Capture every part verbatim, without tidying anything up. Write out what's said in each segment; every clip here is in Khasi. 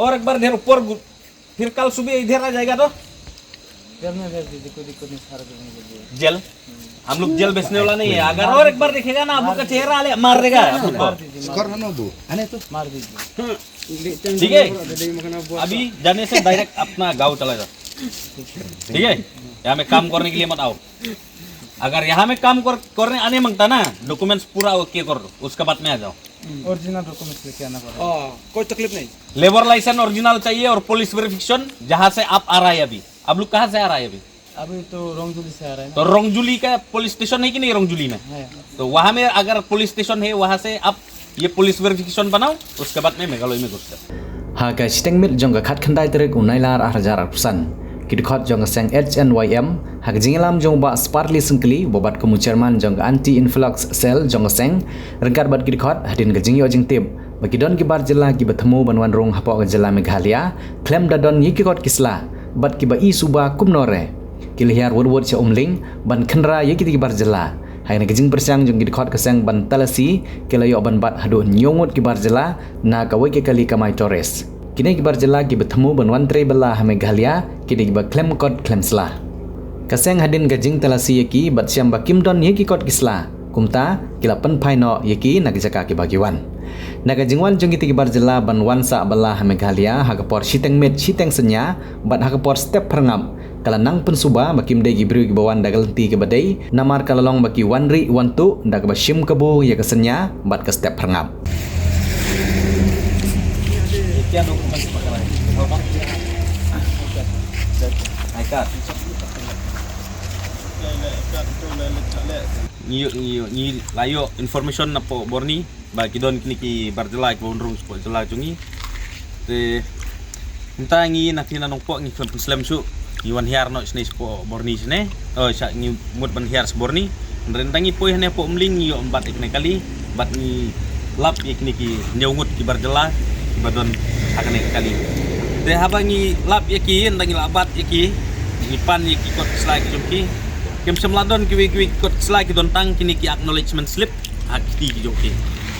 और एक बार इधर ऊपर गु- फिर कल सुबह इधर आ जाएगा तो? घर में भेज दीजिए, कोई दिक्कत नहीं, सारा करने के लिए। जेल? हम लोग जेल भेजने वाला नहीं है। अगर और एक बार दिखेगा ना, हम लोग का चेहरा ले मार देगा आप लोग को। मार दीजिए, मार दीजिए। मार दीजिए। ठीक है, अभी जाने से डायरेक्ट अपना गांव चला जा। ठीक है, यहाँ में काम करने के लिए मत आओ। अगर यहाँ में काम कर, करने आने मांगता ना, डॉक्यूमेंट्स पूरा ओके कर दो, उसके बाद में आ जाओ। ओरिजिनल डॉक्यूमेंट्स लेके आना पड़ेगा। कोई तकलीफ नहीं। लेबर लाइसेंस ओरिजिनल चाहिए और पुलिस वेरिफिकेशन, जहाँ से आप आ रहा है अभी। आप लोग कहाँ से आ रहा है अभी? अभी तो रोंगजुली से आ रहा है ना। तो रोंगजुली का पुलिस स्टेशन है कि नहीं रोंगजुली में? है। तो वहाँ में अगर पुलिस स्टेशन है, वहाँ से आप ये पुलिस वेरिफिकेशन बनाओ, उसके बाद में मेघालय में घुस जाओ। Ha ka shiteng miet jong ka khatkhyndai tarik u Nailar ar hajar arphew san, ki dkhot jong ka seng H N Y M, ha ka jingïalam jong u Bah Sparly Syngkli, uba bat kum u chairman jong ka Anti Influx Cell jong ka seng, ryngkat bad ki dkhot, hadien ka jingïoh jingtip ba ki don ki bar jylla kiba thmu ban wan rung hapoh ka jylla Meghalaya khlem da don ïa ki kot ki sla, bad kiba i suba kumno re, ki la hiar wut wut sha Umling ban khynra ïa kita ki bar jylla. Ha kane ka jingpyrshang jong ki dkhot ka seng ban talasi, ki la ïoh ban bat haduh hynñiew ngut ki bar jylla na kawei ka kali kamai tourist. Kine ki bar jylla kiba thmu ban wan trei bylla ha Meghalaya ki dei kiba khlem kot khlem sla. Ka seng hadien ka jingtalasi ïa ki bad shem ba kim don ïa ki kot ki sla, kumta ki la pynphai noh ïa ki na ka jaka kiba ki wan. Na ka jingwan jong kita ki bar jylla ban wan sah bylla ha Meghalaya ha ka por shiteng miet shiteng synñia bad ha ka por step phyrngap, ka la nang pynsuba ba kim dei ki briew kiba wan da ka lynti kaba dei, namar ka la long ba ki wan rieh wan tuh da kaba shim kabu ïa ka synñia bad ka step phyrngap. Ngi, ngi, ngi la ïoh information napoh Borni ba ki don kine ki bar jylla kiba wan rung shapoh jylla jong ngi. Te mynta ngi na kine na Nongpoh ngi khlem pynslem shuh, ngi wan hiar noh shane shapoh Borni shane. Oh, sha ngi mut ban hiar sha Borni. Hynrei mynta ngi poi hangne hapoh Umling ngi ïoh bat ïa kane ka kali bad ngi lap ïa kine ki hynñiew ngut ki bar jylla kiba don ha kane ka kali. Te haba ngi lap ïa ki, ynda ngi la bat ïa ki, ngi pan ïa ki kot ki sla ki jong ki. Kim shym la don kiwei kiwei ki kot ki sla, ki don tang kine ki acknowledgement slip ha ki kti ki jong ki.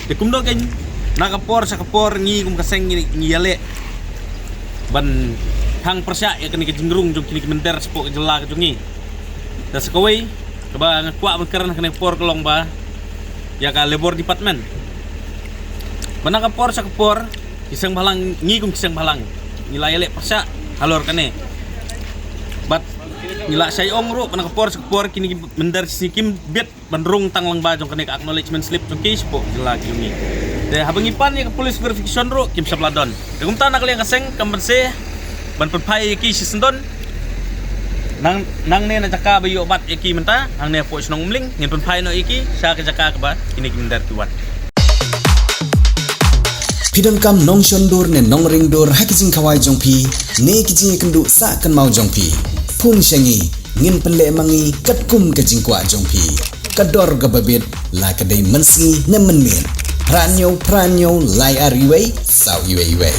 Te kumno kein, na ka por sha ka por ngi kum ka seng ngi, ngi ïaleh ban thang pyrshah ïa kane ka jingrung jong kine ki mynder shapoh ka jylla ka jong ngi. Te sa kawei kaba nga kwah ban kren ha kane ka por ka long ba ïa ka Labour Department. Ba na ka por sha ka por ki seng bhalang, ngi kum ki seng bhalang, ngi la ïaleh pyrshah halor kane. Bad ngi la shai ong ruh ba na ka por sha ka por kine ki mynder shi kim bit ban rung tang lang ba jong kane ka acknowledgement slip jong ki shapoh jylla ki jong ngi. Te haba ngi pan ïa ka police verification ruh kim shym la don. Te kumta na ka liang ka seng kam banse ban pynphai ïa ki shisyndon. Nang, nangne na jaka ba ïoh bat ïa ki mynta, hangne hapoh shnong Umling, ngin pynphai noh ïa ki sha ka jaka kaba kine ki mynder ki wan. Phi donkam nongshon dur ne nongring dur ha ki jingkhawai jong phi ne ki jingïakynduh sah kynmaw jong phi? Phone sha ngi, ngin pynleh ma ngi katkum ka jingkwah jong phi. Ka dor kaba bit, la ka dei mynsngi ne mynmiet. Phra hynñiew phra hynñiew lai ar iwei saw iwei iwei.